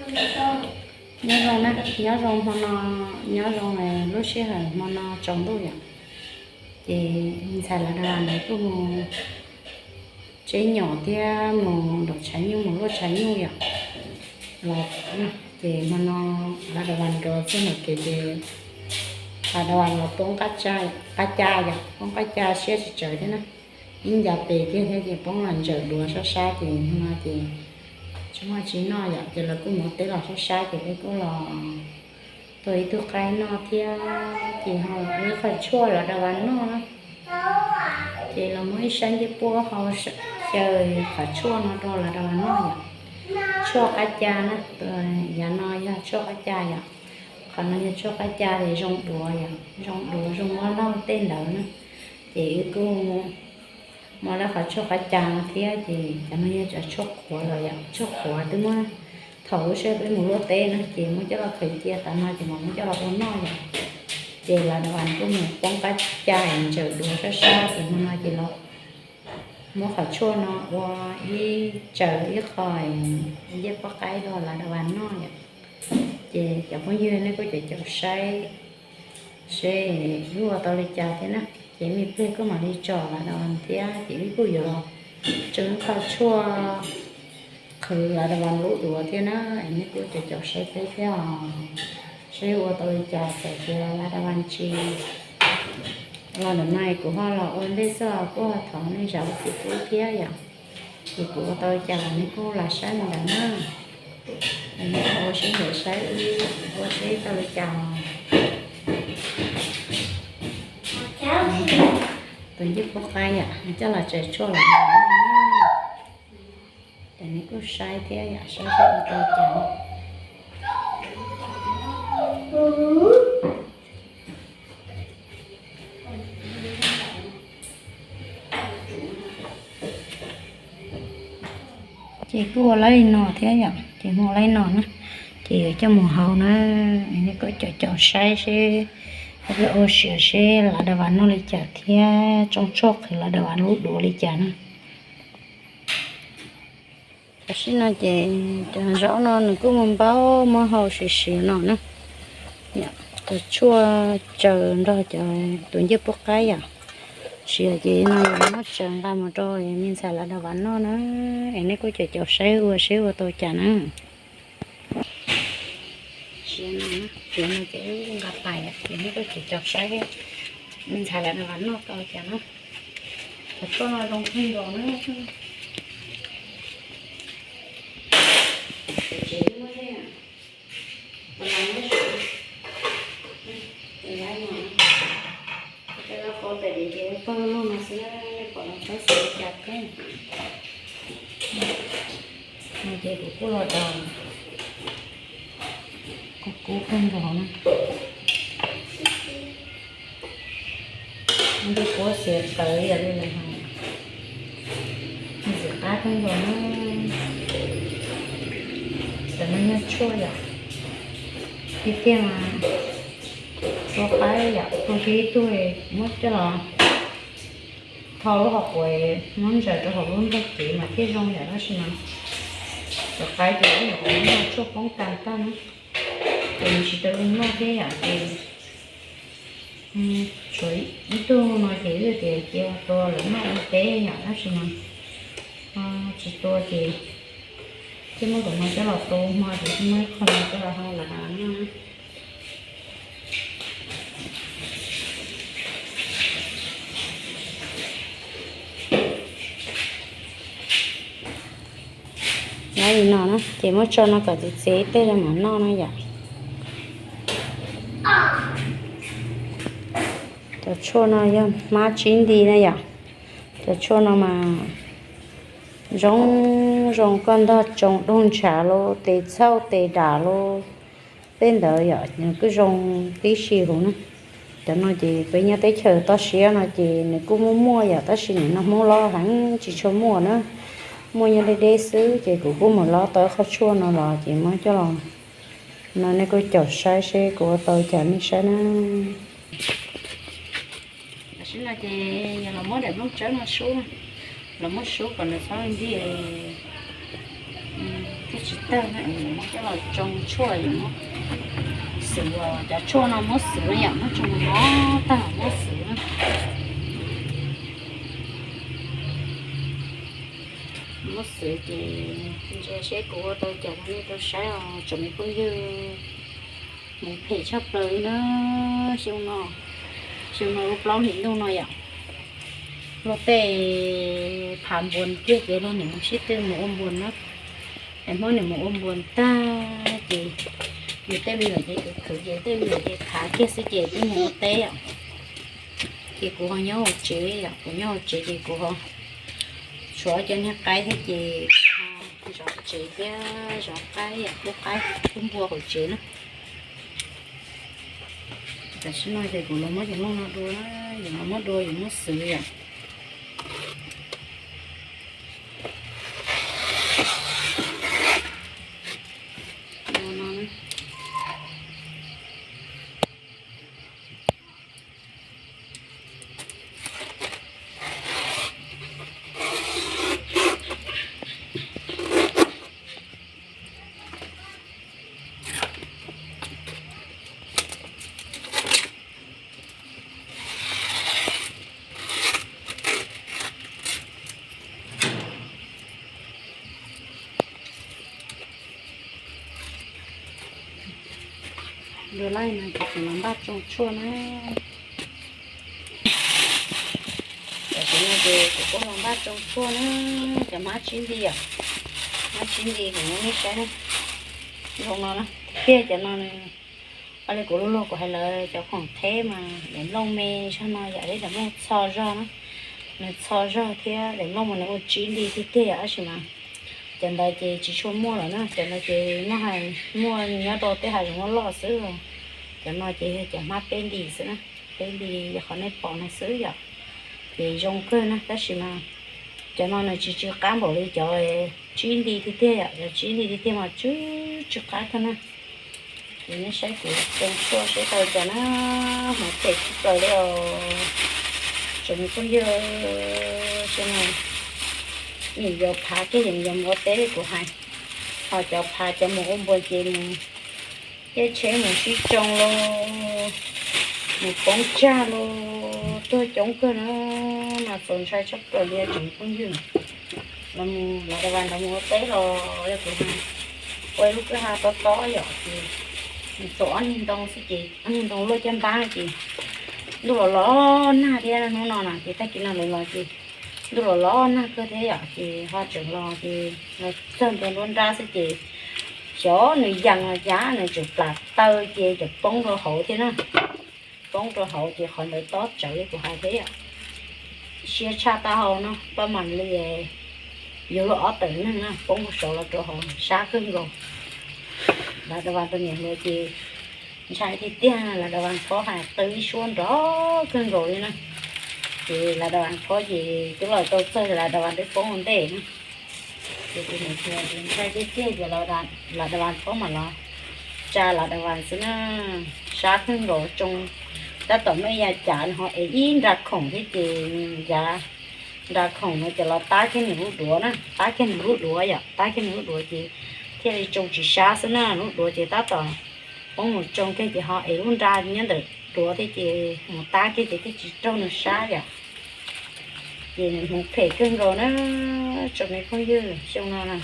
Nyob zoo na, nyob zoo hmo no, nyob zoo lub sij hawm hmo no tsaus ntuj yom. Ces ntxhais Lawv Dab Vas lawv kuj mus tseb nyom thiab mus nraum tshav nyuj, mus luaj tshav nyuj yom. Los ces hmo no Lawv Dab Vas nrog txog ntawm kev ces Lawv Dab Vas los poob qab ca yom, poob qab ca siab tsis tsawg thiab na. Ib ncas pes kiag thiab ces poob los ntsawm duav sab sab ces hmo no ces tsis muaj tsis noj yom, ces lawv kuj mus teb los sab sab ces peb kuj los tua ib tug qaib noj thiab ces ho ib qho tshuaj Lawv Dab Vas noj na. Ces los muab ib sab ncej puab hau xyaw qhov tshuaj no rau Lawv Dab Vas noj yom. Tshuaj qab ca na, yav no yog tshuaj qab ca yom. Qhov no yog tshuaj qab ca es zoo duav yom, zoo duav zoo muab laug tej ntawd na. Ces wb kuj muab lawv qhov tshuaj qab ca no thiab ces cov no yog cov tshuaj qhuav los yom, tshuaj qhuav twb muab thaum lub sij hawm peb mus luaj teb na ces muab coj los khaws cia tas no ces mam muab coj los ua noj yom. Ces Lawv Dab Vas kuj mus poob qab ca ntsawm duav sab sab ces hmo no ces los muab qhov tshuaj no ua ib tsaws ib qho ncej puab qaib rau Lawv Dab Vas noj yom. Ces cov phooj ywg nej kuj caum caum saib seb wb ua tau li cas thiab na. Ces me pliag kuj mam li tsom Lawv Dab Vas thiab ces wb kuj yuav los tsoo ib qho tshuaj qhwv Lawv Dab Vas lub duav thiab na. Es nej kuj caum caum saib peb thiab os, seb ua tau li cas txawm tias Lawv Dab Vas tsis los ntawm no kuv ho los ua ntej xwb os, kuj thov nej zam lub txim pub thiab yom. Ces kuv ua tau li cas los nej kuj lam saib li ntawd na. Es nej ua siab ntev saib wb ua seb tau li cas. Tus ncej puab qaib yom, coj los tsaws tshuaj los, ces nej kuj saib thiab yom, saib seb ua tau li cas. Ces kuj ua laib li no thiab yom, ces ua laib no na, ces yuav coj mus hau na. Nej kuj caum caum saib seb ua ua siav seb Lawv Dab Vas noj li cas thiab tsoo tshuaj qhwv Lawv Dab Vas lub duav li cas na. Tam sim no ces cov zaub no nws kuj mus npaub muab hau siav siav no na. Cov tshuaj tsaws nrog cov tus ncej puab qaib yom, siav ces no yuav muab tsaws nqa mus rau me ntxhais Lawv Dab Vas noj na. Es nej kuj caum caum saib ua seb ua tau cas na. Siav no, siav no ces nqa pais, ces nej kuj caum caum saib me ntxhais Lawv Dab Vas noj tau cas na. Cov tshuaj no zoo kawg nkaus na. Peb los qhov pem ces pawg lug no xwb, pom los txhob xav li cas thiab. No ces kuv kuj los daus kub kub kawg nkaus na. Ncej puab xiav tawv ib yam li lawm hos, ntxim qab kawg nkaus na. Cov no yog tshuaj yom, tiag tiag mas tua qaib yom, tua kiag ib tug muab coj los tho lub hauv quav, muab ntsaws rau hauv lub nplooj kev mas thiaj zoo yom, tab sis mas cov qaib ces ib yam li noj tshuaj poob tag tag na, ces nws tsis tau zoo noj thiab yom, ces tshuav ib tug no ces wb tias cia tua lawv noj ua teb yom, tab sis mas tsis tua ces thiaj muab tus no coj los tua hmo ces thiaj muab ib qho no coj los hau lawv noj na. Laib li no na, ces muab tso no kom txev txev tej los mam noj na yom. Cov tshuaj no yog hmab tsib nti na yom. Cov tshuaj no mas zoo, zoo koj ntog tsoo doog ntshav los, tes txhauj tes dam los, tej ntawd yom, nws kuj zoo tib si huv na. Cov no ces peb nyob teb chaws toj siab no ces nws kuj muaj muaj yom, tab sis nim no Hmoob los heev tsis tshua muaj na, muaj nyob deb deb xwb, ces kuv kuj mus lob tau qhov tshuaj no los ces muab coj los no, nej kuj caum saib seb kuv ua tau cas nej saib na. Tam sim no ces yog los muab daim nplooj tsawb no sub, los muab sub kom nws txhob ntij, thiaj Tsis tag na, muab coj los tsoo tshuaj, muab xwb, cov tshuaj no muab xwb yom, muab tsoo mov tag muab xwb na. Muab xwb ces ntsia seb kuv ua tau cas rau nej tau saib os tsoom me phooj ywg. Mus phem tshaj plaws li na. Xyoo no, xyoo no lub plaub hlis ntuj no yom, luag tej phav npuas kiag ces luag nim sib tw mus ua npuas na. Es Hmoob nim mus ua npuas tag ces yus tej me nyuam ces khwv khwv ces tej me nyuam ces phav kiag xwb ces twb mus ua teb yom. Ces kuv ho nyob hauv tsev yom, kuv nyob hauv tsev ces kuv ho tshuav cov niag qaib thiab ces kuv ho zov tsev thiab zov qaib yom, pub qaib pub npua hauv tsev na. Tam sim no ces kuv los muab cov nplooj no dua, yus los muab dua yus muab xwb yom. Dua laij no ces kuv los npaj tsoo tshuaj na. Tam sim no ces kuv kuj los npaj tsoo tshuaj na, cov hmab tsib nti yom, hmab tsib nti kuv muab nej saib na, zoo no na, tiag cov no. Li kuv luag luag kuv hais lawm cov khoom theb mas daim nplooj me zog no yom, daim nplooj txho zog na, nws txho zog thiab daim nplooj mas nws ua tsib nti tiag tiag yom, tab sis mas cov ntawd ces tsis tshua muaj lawm na, cov ntawd ces muaj hais muaj nyob rau tej hav zoov loj loj xwb. Cov no ces yog cov hmab peb nti xwb na, peb nti yog qhov nej pom no xwb yom, ces zoo kawg na, tab sis mas cov no nws tsis tsw qab npaum li cov tsib nti tiag tiag yom, cov tsib nti tiag tiag mas tsw tsw qab kawg na. Ces nej saib kuv tsoo tshuaj seb tau cas na, hmoov phem tshaj plaws li os. Tsoom me phooj ywg, xyoo no nim yuav phav kiag nim yuav mus ua teb li kuv hais, ho cov phav cov mus ua npuas ces mus caij tsheb mus sib tsoo los mus poob tsag los tuag coob kawg na, mas txaus ntshai tshaj plaws li tsoom me phooj ywg. Los mus lawv tas vas ntawd mus ua teb los yog kuv ua ib lub kwj ha tob tob yom, ces mus txog ob niag ntoo xwb ces ob niag ntoo luaj caj npab ces ntuj los los nag thiab hnub no na, ces tag kis no lawv los ces ntuj los los nag kawg thiab yom, ces ho tseem los ces los txog ntua nruab nrab xwb ces xyov nws yees los cas nws tseem plam taw ces cov poob rau hauv thiab na. Poob rau hauv ces qhov ntawd tob tsawv li kuv hais thiab yom. Siab tshaj taub hau no, paj mam li yug luag ob tawm neeg na, poob saud los rau hauv sab kawg nkaus. Lawv tas vas rau niam hluas ces ntshai tiag tiag, lawv tas vas phob hais qw ib suab nrov kawg nkaus li na. Ces lawv tas vas phob ces twb los tau txog lawv tas vas twb poob ua ntej na. Ces tus niam hluas ces ntshai tiag tiag ces lawv tas vas phob mam los tsa lawv tas vas xwb na, sab kawg nkaus tsoo. Tab tom muaj ib yav cav nws ho ev ib nra khoom thiab ces yav nra khoom no ces los tab kiag nws lub duav na, tab kiag nws lub duav yom, tab kiag nws lub duav ces thiaj li tsoo tsis sab xwb na, lub duav ces tab tom poob mus tsoo kiag ces ho ev lub nra nyob ntawm duav thiab ces mus tab kiag ces thiaj tsis raug nws sab yom. Ces nws hmoov phem kawg nkaus na, tsoom me phooj ywg, xyoo no na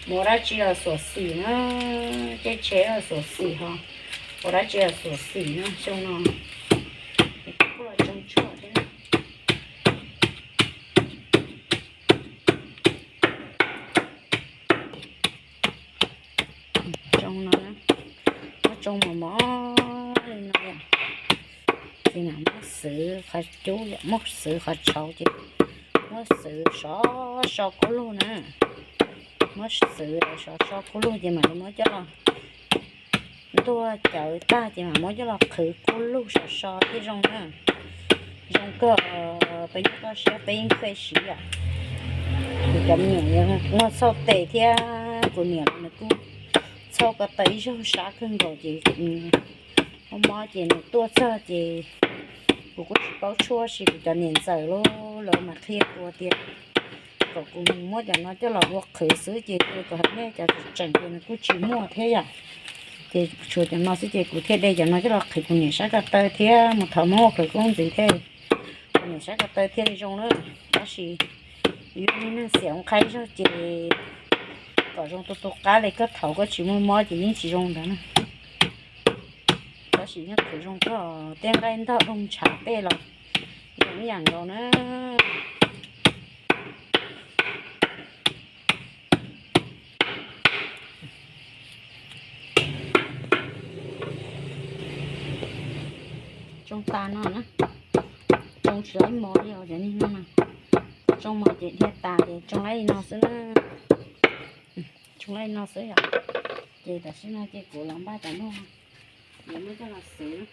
mus ua dab tsi los xyuam xim na, caij tsheb los xyuam xim ho ua dab tsi los xyuam xim na, xyoo no kuj los tsoo tshuaj thiab. Tsoo no, muab tsoo mos mos li no yom, ces mam muab xwv qhov cub yom, muab xwv qhov tshauv ces muab xwv sov so kub lug na, muab xwv sov so kub lug ces mam li muab coj los ntuag cawv tag ces mam muab coj los qhwv kub lug sov so thiaj zoo na. Zoo kawg, peb nyob toj siab peb yeej kheej siv yom. Kuv cov me nyuam muaj txhauj tes thiab kuv niam los nws kuj txhauj ko taw ib zaug sab kawg nkaus ces kuv mob mob ces nws tuaj txog ces kuv kuj tsis paub tshuaj si, kuv cov niam ntxawm los lawv mas qhia kuv tias kom kuv mus muab cov no coj los ua qhwv xwb ces kuv hais nej cov tseem ces nws kuj tsis muaj thiab yom. Ces tshuav cov no xwb ces kuv thiaj de cov no coj los qhwv kuv niam sab ko taw thiab mus thov Hmoob ua khawv koob ntxiv thiab. Kuv niam sab ko taw thiaj li zoo na. Tab sis yus yog neeg xiam ua qhai zog ces kom zoo tu tu qab li, koj thov koj tsis muaj mob ces yeej tsis zoo ntawd na. Tab sis nyob qhwv zoo koj tej nqaij ntog doog ntshav tej los zoo ib yam nkaus na. Tsoo tas no na, tsoo tsis tau ib mov li os cov niag no na. Tsoo mov ces dhia tas ces tsoo laib li no xwb na. Tsoo laib li no xwb yom. Ces tam sim no ces kuv los npaj cov no, yuav muab coj los xwv.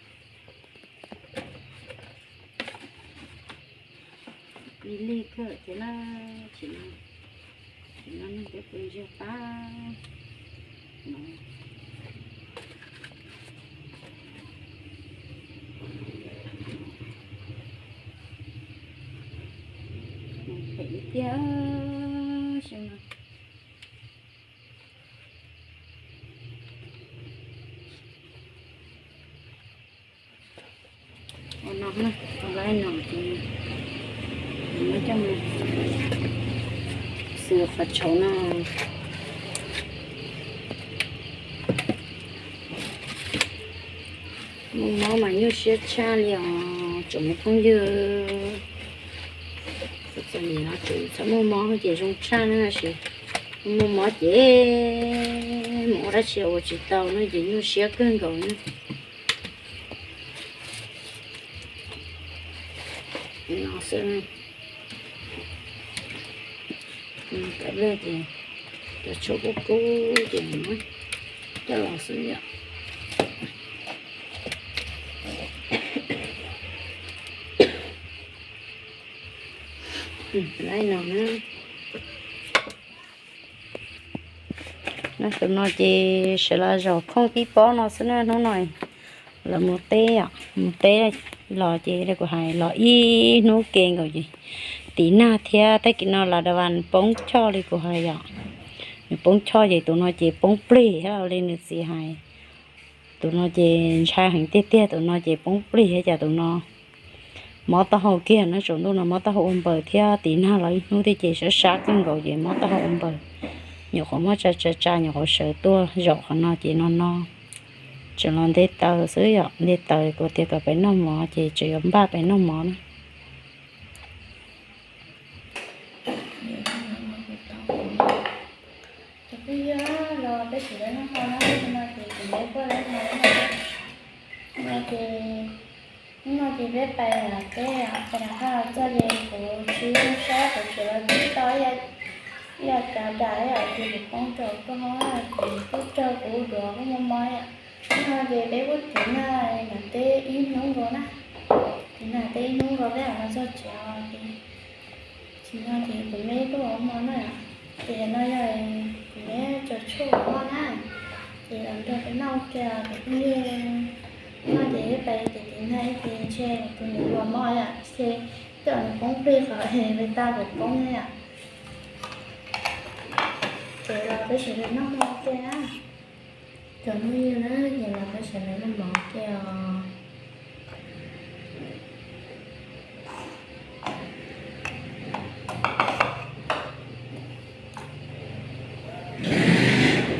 Lig lig kawg thiab na, tsis no, tsis no neeg twb pw ntsiag tag no. Phem tiag, xyoo no. Ua no na, ua laib no ces muab coj mus xwv qhov tshauv no. Muaj mob mas nyuaj siab tshaj li os tsoom me phooj ywg. Txom nyem no tseem txhob muaj mob ces zoo tshaj na, tab sis muaj mob ces mus ua dab tsi ua tsis tau no ces nyuaj siab kawg nkaus na. No xwb, tawm lawm ces cov tshuaj kub kub ces muab coj los xwb yom. Laib no na. No tus no ces sawv los zaum khooj tib pob no xwb na. Hnub no lawv mus teb, mus teb los ces kuv hais los ib hnub ke nkaus ces tiv nag thiab tag kis no los da vas poob choj li kuv hais yom. Nws poob choj ces tus no ces poob plig thiab li nws txiv hais. Tus no ces ntshai heev tiag tiag, tus no ces poob plig thiab cas tus no mob taub hau kiag na. Tsaus ntuj no mob taub hau ua npaws thiab tiv nag los ib hnub thiab ces sab sab kawg nkaus ces mob taub hau ua npaws. Nyuam qhuav muab tsa tsa tsa nyuam qhuav sawv tuaj zaum qhov no ces no no tseem los nte taws xwb yom, nte taws kuv tias kom peb noj mov ces tseem yuav npaj peb noj mov na. Cov phooj ywg, los peb sawv daws noj hmo na, no ces kuv me kuj lawv hmo no ces, hnub no ces peb pais teb, pais nram qab los txog ces kuv tsis zoo siab, kuv tseem los tib tau ib yam cov dam ib yam ces kuv poob rau koj, ces kuj raug kuv duav kuj mob mob yom. Hnub no ces peb kuj tiv nag nram teb ib hnub nkaus na, tiv nag teb ib hnub nkaus peb mam los txog tsev os. Tsis no ces kuv me tuaj ua hmo na, ces no yog kuv me tso tshuaj ua hmo na, ces los nrog peb noj ua ke os cov phooj ywg. No ces peb pais ces tiv nag ib ces ntshe kuv tus niam hluas mob yom, ntshe coj nws poob plig qhov peb tau kuv poob na yom. Ces los peb sawv daws noj hmo ua ke na. Cov phooj ywg na, ces los peb sawv daws noj mov ua ke os.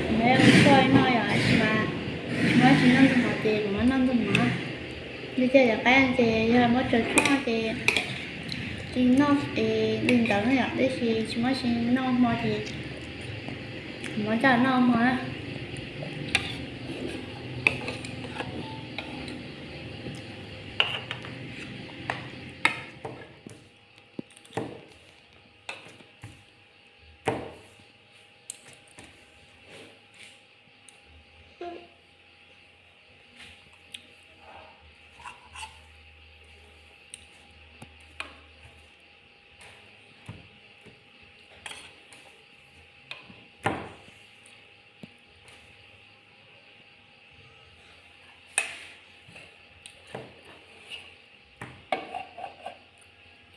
Kuv me ua tshuaj ib no yom, tsis mas kuv muab tsis noj ntxuag mov ces kuv muab noj ntxuag mov. Li cas cov qaib ces yog muab tso tshuaj ces tsis noj es li ntawd na yom, tab sis tsis muab tsis noj hmo ces kuv muab coj noj hmo na.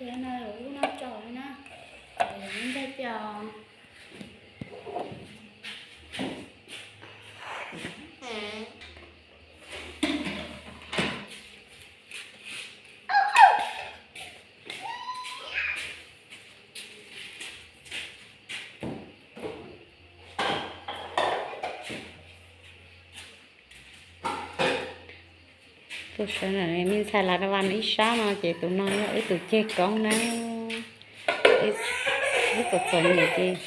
Ces no yog lub noj tso li na, ces yog Ntsaig tias Tus sawv ntawm me ntxhais Lav Naj Vas no ib sab no ces tus no yog wb tus ceg koob na, wb txom txom nyem ces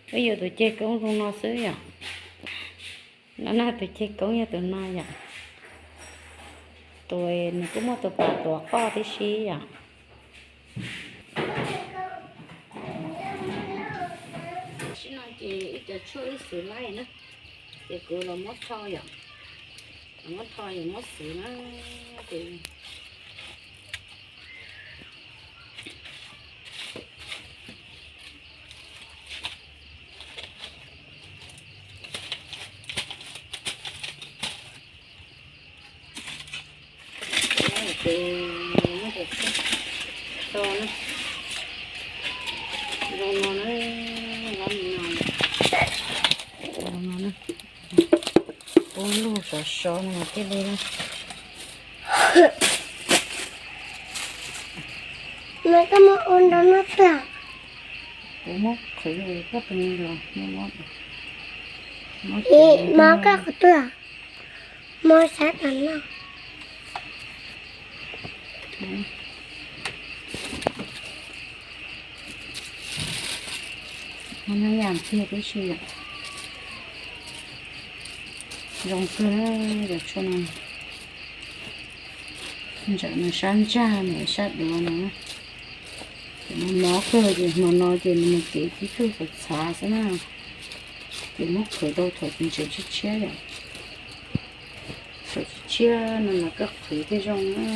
wb yuav tus ceg koob zoo no xwb yom. No na, tus ceg koob yog tus no yom. Tus nws kuj muaj tus pas tuav qoj tib si yom. Tam sim no ces ib cov tshuaj wb xwv laij na, ces kuv los muab tho yom, los muab tho yom, muab xwv na, ces Ces muab cov tshuaj tho na, zoo no na, no, zoo no na, ua lug sov sov no mas thiaj li. Koj muab ua nrau no twg? Kuv muab qhwv koj tus me los, muab koj qhov twg? Muab sab tas no. Muab nab yam tiag tib si yom. Zoo kawg cov tshuaj no. Ntawm nws sab ntsag nws sab duav no. Ces mob kawg ces hmo no ces nws mus kev tib tug txhav txhav xwb na. Ces muab qhwv rau thaum tseem tshiab tshiab yom. Thaum tshiab tshiab no mas koj qhwv thiaj zoo na.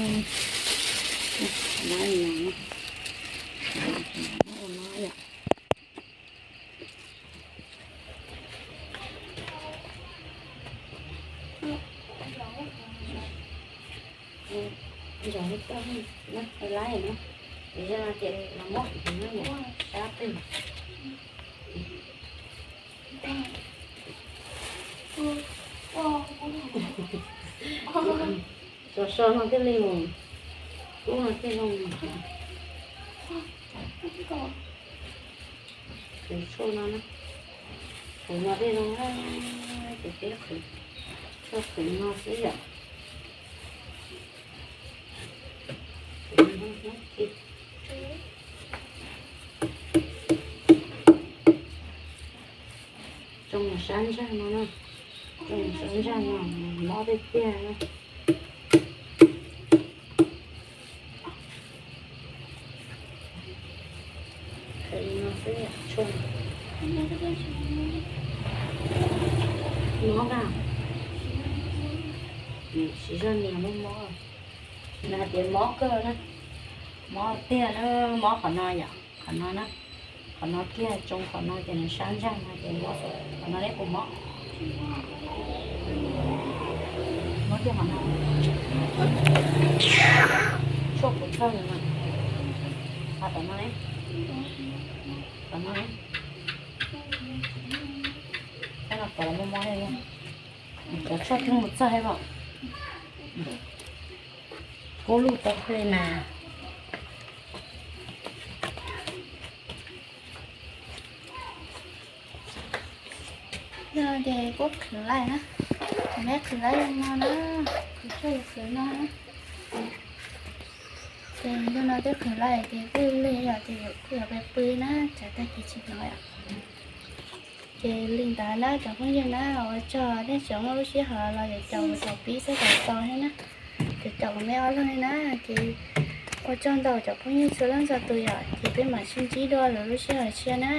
Nrog li koj na, laib na, ces yog no ces los muab kuv na, sab twg. Sov so no thiaj li mus, kub no thiaj zoo. Qhwv tshuaj no na, qhwv no thiaj zoo, ces peb qhwv, tshuaj qhwv no xwb yom. Tsoo sab ntsag no na, tsoo sab ntsag no, mob tiag tiag na. Qhwv li no xwb, tshuaj mob na, siv zog nias mob mob. Nws hais tias mob kawg na, mob tiag na, mob qhov no yom, qhov no na, qhov no kiag tsoo qhov no ces nws sab ntsag no ces mob, qhov no neb puas mob? Mob kiag qhov no, tshuaj kuv txog no, qhov tom no ne, tom no ne, no tom los mob mob li, cov tshuaj twb mus txog li os. Kub lug tau li na. Yog no ces kuj qhwv laij na, kuv neb qhwv laij no na, kuv tshuaj yuav qhwv no na. Ces yog no twb qhwv laij ces kuj lig yom, ces kuj yuav pw pw na, tsam tag kis tsis hnov yom. Ces li ntawd na cov phooj ywg na, ua tsaug nej tseem muaj lub sij hawm los yuav caum kuv thaum pib txog thaum xaus thiab na. Ces caum kuv me ob leeg li na, ces ua tsaug ntau cov phooj ywg txhua leej txhua tus yom, ces peb mam sib ntsib dua lwm lub sij hawm tshiab na.